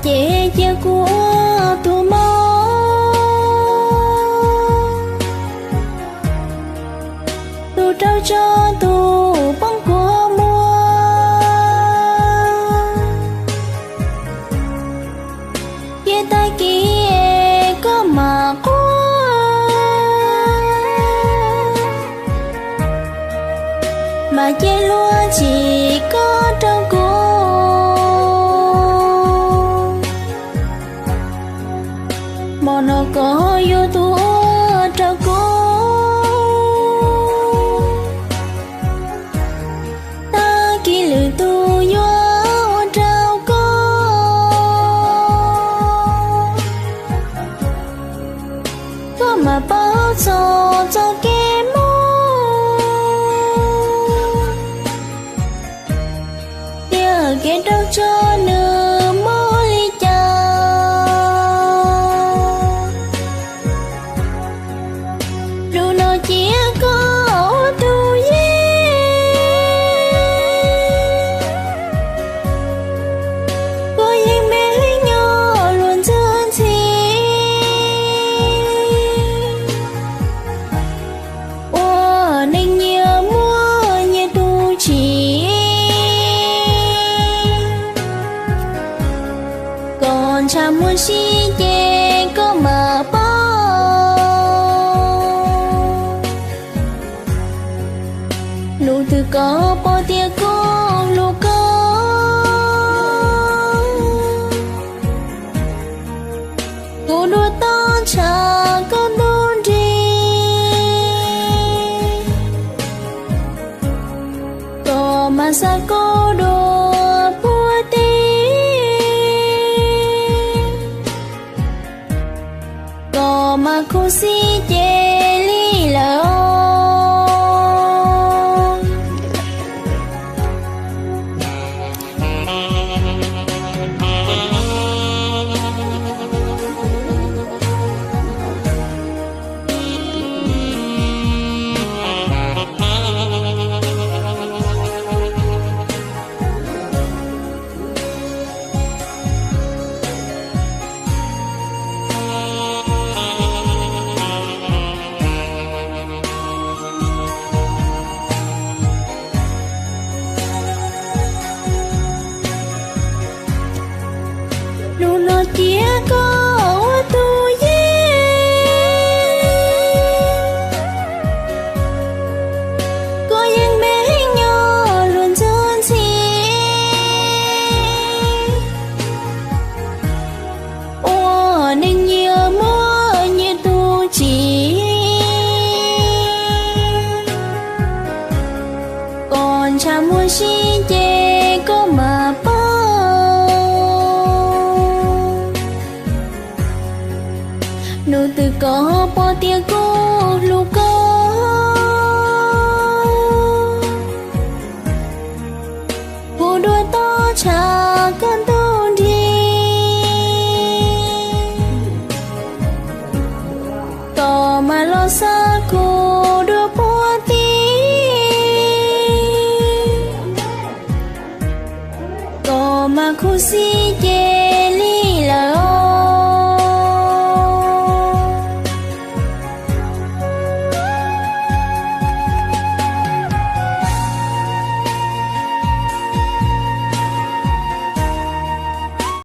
Ces cia kuv ua tus mob, tus raug tso tus poob kua muag. Cia tag kis koj mam quaj, mas cia luag tsim koj rau kuv. Hmo no koj yuav tus ua rau kuv, tag kis lwm tus yuav ua rau koj. Koj mam paub txog txoj kev mob, tiag kev raug tso nws mob li cas. Lus no cia koj ua tus yeej, koj yeej me nyob luag ntxhi ntxhi. Ua neej nyias muaj nyias tus tsim, koj ntshav muaj sib ces koj mam paub. Hnub twg koj pom tias kuv hlub koj, kuv dua toj ntshav koj ntuj nrig, koj mam xa kuv dua puag tim, koj mas khuv xim ces li lawm. Hnub no cia koj ua tus yeej, koj yeej me nyob luag ntxhi ntxhi. Ua neej nyias muaj nyias tus tsim, koj ntshav muaj sib ces koj mam paub. Hnub twg koj pom tias kuv hlub koj, kuv dua toj ntshav koj ntuj nrig, koj mam los xa kuv dua puag tim, koj mas khuv xim ces